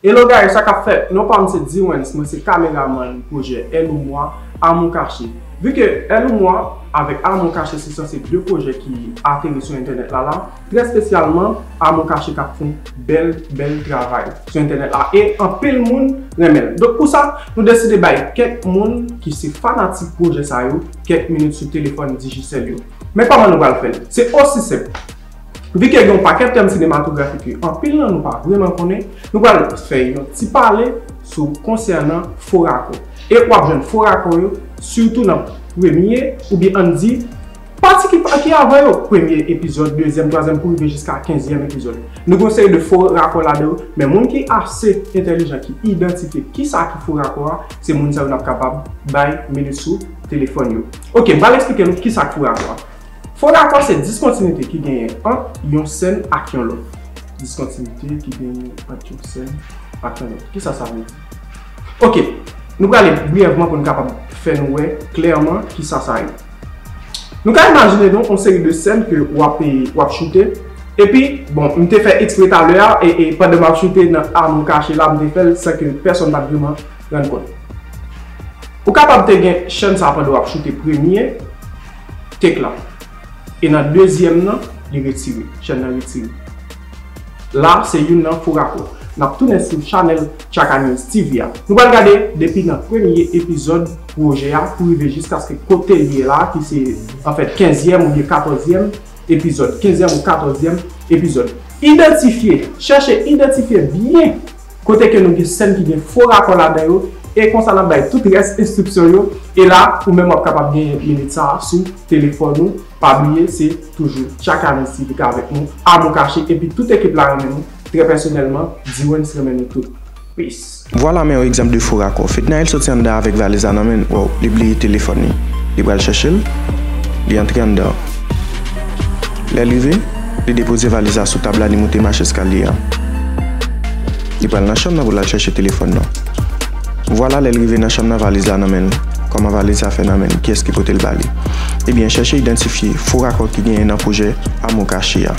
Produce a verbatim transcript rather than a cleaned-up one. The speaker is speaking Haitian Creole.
Hello guys, sa k ap fèt? Non pa m se Dewens, mwen se kameramann pwojè Èl ou Mwa, Amou Kache. Vi ke Èl ou Mwa avèk Amou Kache se sanse de pwojè ki ateri sou entènèt la la, trè espesyalman Amou Kache k ap fè yon bèl, bèl travay sou entènèt la e anpil moun renmen l. Donk pou sa, nou deside bay kèk moun ki se fanatik pwojè sa yo kèk minit sou telefòn Digicel yo. Men kòman nou pral fè l? Se osi senp. Vi ke gen yon pakèt tèm sinematografik ke anpil nan nou pa vrèman konnen, nou pral fè yon ti pale sou konsènan fo rakò. E w ap jwenn fo rakò yo sitou nan premye oubyen ann di pati ki, ki avan yo, premye epizòd, dezyèm, twazyèm pou rive jiska kenzyèm epizòd. Nou gen yon seri de fo rakò ladan yo, men moun ki ase entèlijan ki idantifye kisa ki fo rakò a, se moun sa yo n ap kapab bay minit sou telefòn yo. Ok, m pral eksplike nou kisa ki fo rakò a. Fo rakò se diskontinite ki genyen ant yon sèn ak yon lòt. Diskontinite ki genyen ant yon sèn ak yon lòt. Kisa sa vle di? Ok, nou prale briyèvman pou n kapab fè nou wè klèman kisa sa ye. Nou ka imajine nou yon seri de sèn ke w ap, w ap choute. Epi, bon, m te fè ekspre talè a, e, e pandan m ap choute nan Amou Kache la, m te fè l san ke pèsonn pa t vrèman rann kont. Ou kapab te gen sèn sa pandan w ap choute premye take la. E nan dezyèm nan, li retire. Sèn nan retire. La, se youn nan fo rakò. N ap tounen sou chanèl Tchaka News T V a. Nou pral gade depi nan premye epizòd pwojè a pou rive jiskaske kote l ye la, ki se, anfèt, kenzyèm oubyen katòzyèm epizòd, kenzyèm ou katòzyèm epizòd. Idantifye, chèche idantifye byen kote ke nou gen sèn ki gen fo rakò ladan yo, e konsa n ap bay tout rès enstriksyon yo, e la, ou menm w ap kapab genyen minit sa a sou telefòn ou. Pa bliye, se toujou Tchaka News T V k avèk nou, Amou Kache, epi tout ekip la renmen nou, trè pèsonèlman, Dewens renmen nou tout. Peace. Vwala, men yon egzanp de fo rakò. Fednaelle soti anndan avèk valiz la nan men l. Wow, li bliye telefòn li. Li pral chèche l. Li antre anndan. Lè l rive, li depoze valiz la sou tab la, li moute mach eskalye a. Li pral nan chanm nan pou l al chèche telefòn nan. Vwala, lè l rive nan chanm nan, valiz la nan men l. Kòman valiz la fè nan men l? Kiyès ki pote l ba li? Ebyen, chèche idantifye fo rakò ki genyen nan pwojè Amou Kache a.